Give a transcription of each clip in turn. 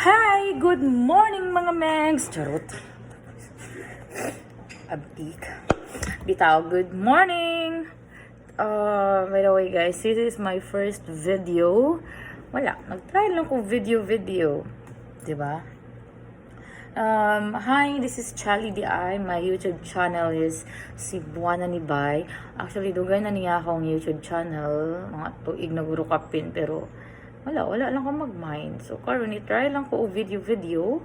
Hi! Good morning, mga megs! Charot. Abtik. Bitaw, good morning! By the way, guys, this is my first video. Wala, nag-try lang ko video-video. Diba? Hi, this is Charlie D.I. My YouTube channel is Cebuana ni Bay. Actually, dugay na niya akong YouTube channel. Mga tuig na guro kapin, pero wala, wala lang ko mag-mind. So, karon try lang ko og video-video.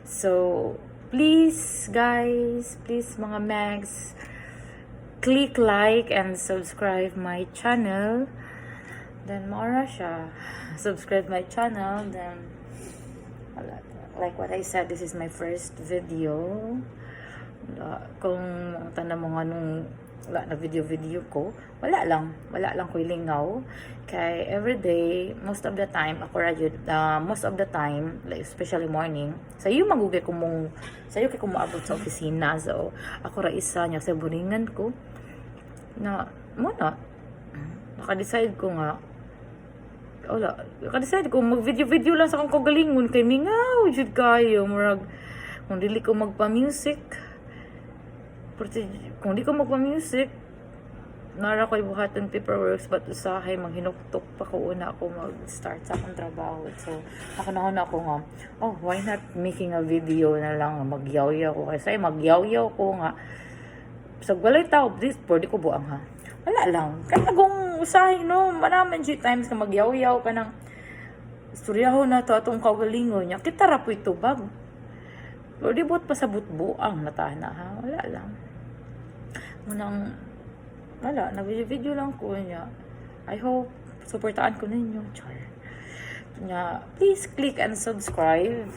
So, please, guys, please, mga megs, click like and subscribe my channel. Then, mao ra siya. Subscribe my channel, then, wala. Like what I said, this is my first video. Wala. Kung tanan mo nga nung wala na video-video ko, wala lang. Wala lang ko'y lingaw. Kay everyday, most of the time, ako ra jud, most of the time, like especially morning, sayo magugay ko mong, sayo kay ko moabot sa opisina. So, ako ra isa niya sa buringan ko. Na, mao na, naka-decide ko nga, wala, naka-decide ko mag-video-video lang sa akong kagalingon kay mingaw jud kayo. Murag kung dili ko magpa-music, kung di ko magpa-music, nara ko ibuhaton paperworks, but usahay maghinuktok pa ko una ako mag-start sa akong trabaho. So, ako na ako nga, "Oh, why not making a video na lang, magyawyaw ko?" Kasi magyawyaw ko nga, sa walay tao, please, pwede ko buang ha. Wala lang. Kaya kung usahay, no, manaman siya times ka magyawyaw ka ng istoryahon na to atong kaugalingon niya. Kita ra po'y tubag. Pero di buot pasabot buang na na ha. Wala lang. Munang, wala, nag-video lang ko niya. I hope, suportaan ko ninyo. Char. Nya, please click and subscribe.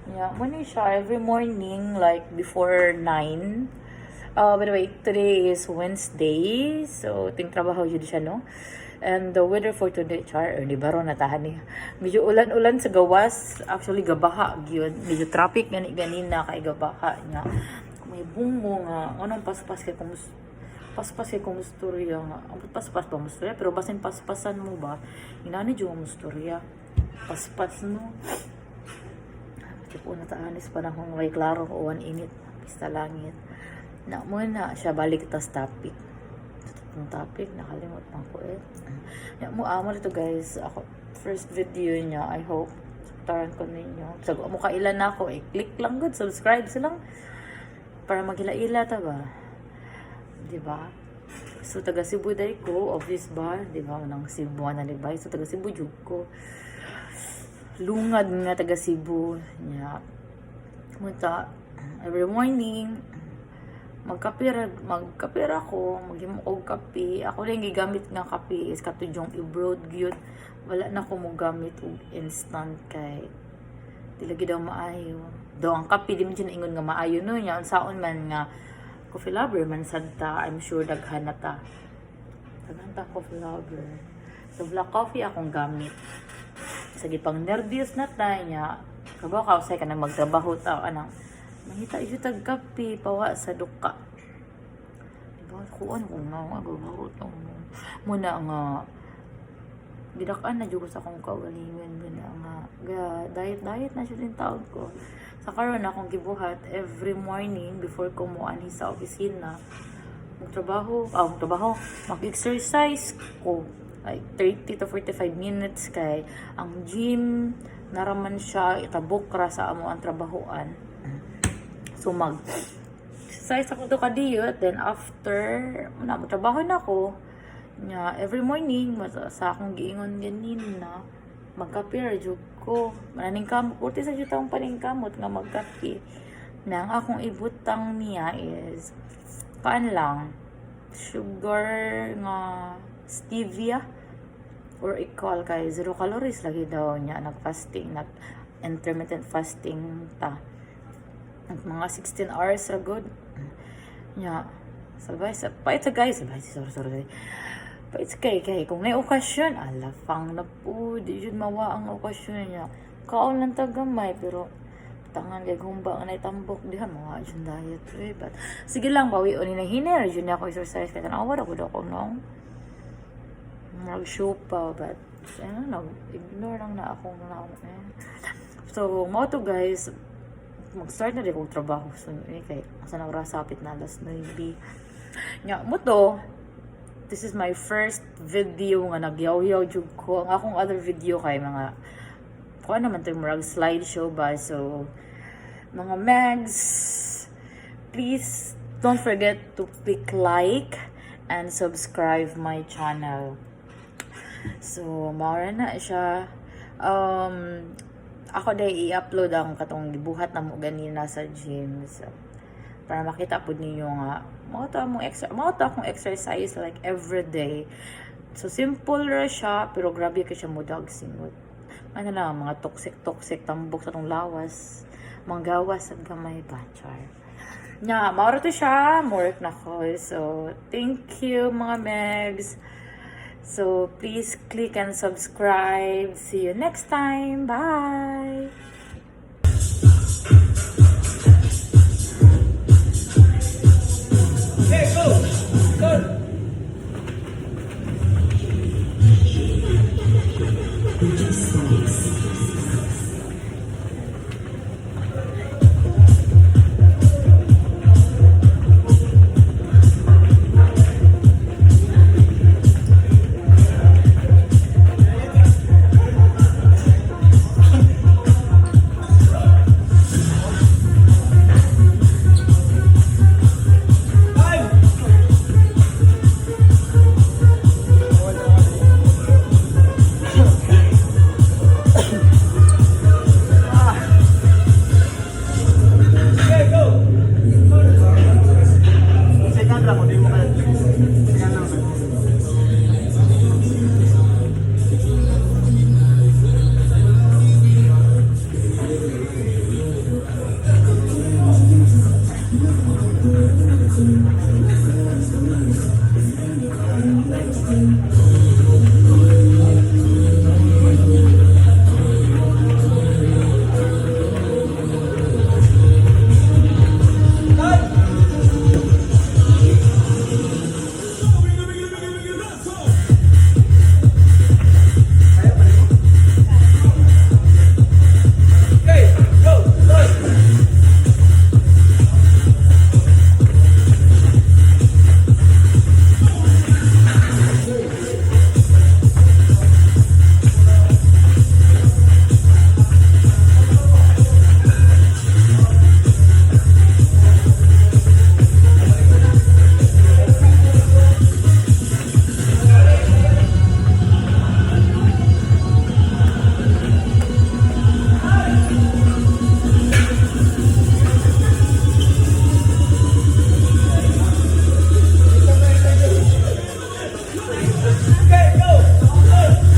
Nya, mao ni siya every morning, like before 9. By the way, today is Wednesday. So, ting trabaho jud siya, no? And the weather for today, char, or di baro na tahan niya. Medyo ulan-ulan sa gawas. Actually, gabaha gyud. Medyo traffic gani ganina kay gabaha niya. May bungo nga, anong paspas kay kumus paspas kay kumustorya nga. Ang paspas ba mustorya? Pero basin paspasan mo ba? Inani jud ang mustorya. Paspas no. Tipo na taanis panahon way klaro uwan init pista langit. Na mao na siya, balik tas topic. Itong topic nakalimot man ko eh. Ya mo amo dito, guys. Ako first video niya. I hope supportaran ko ninyo. Sa mo kailan na ako eh. Click lang good, subscribe silang para magila-ila ta ba? 'Di ba? So taga Cebu day ko, obvious ba? 'Di ba? Nang Cebuana ni ba? So taga Cebu jud ko. Lungad nga taga Cebu nya. Munta every morning magkape ra ko, maghimo og kape. Ako lang gigamit nga kape is katudyong i-brewed gyud. Wala na ko mo gamit og instant kay di lagi daw maayo. Daw ang kape di man siya ingon nga maayo no nya unsaon man nga coffee lover man sad ta, I'm sure daghan na ta. Daghan ta coffee lover. So black coffee akong gamit. Sa gipang nervyos na ta niya, kabaw ka usay ka nang magtrabaho ta anang mangita jud tag kape pawa sa duka. Diba? Kuan ko nga nga gagawin muna nga gidak-an na jud ko sa akong kaugalingon muna nga ga diet diet na siya din taon ko. Sa karon akong gibuhat every morning before ko moanhi sa opisina, magtrabaho, ah, magtrabaho, mag-exercise ko like 30 to 45 minutes kay ang gym naraman siya itabok ra sa amo ang trabahoan. So mag exercise ako to kadiyot, then after na mo trabaho na ako nya. Every morning sa akong giingon ganin na magkape ra jud ko, mananingkamot kurti sa jud akong paningkamot nga magkape na. Ang akong ibutang niya is kaan lang, sugar nga stevia or equal kay 0 calories lagi daw niya. Nag-fasting, nag intermittent fasting ta. Nag mga 16 hours ra good nya. Sabay sa pait sa guys, sabay, sorry, sorry, pait sa kay kay kung may okasyon ala fang na po di jud mawa ang okasyon niya. Kaon lang ta gamay pero tangan kay humba nga naitambok diha mga jud diet eh. But sige lang, bawi ni na hinay jud na ako exercise kay tan-awa ra gud ako no mag pa, but ano, nag ignore lang na akong na eh. So, mao to, guys, mag-start na rin kong trabaho soon eh, kay asa na oras, sapit na alas 9. Nya mao to, this is my first video nga nagyaw-yaw jud ko. Ang akong other video kay mga kuan naman to, murag slideshow ba. So mga mags, please don't forget to click like and subscribe my channel. So mao na siya. Ako day i-upload ang katong gibuhat na mo ganina sa gym. So, para makita pud ninyo nga mao to akong exercise like every day. So simple ra siya pero grabe ka siya mudag singot. Ano lang, mga toxic toxic tambok sa tong lawas. Manggawas at gamay ba, char. Nya, mao ra to siya, work na ko. So, thank you, mga megs. So, please click and subscribe. See you next time. Bye! Okay, go! Go! Time! Okay, go! Second round, di mo kaya. Second round. Time! Kaya pa rin mo? Okay, go! Go! Okay, go! Go!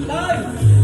Time!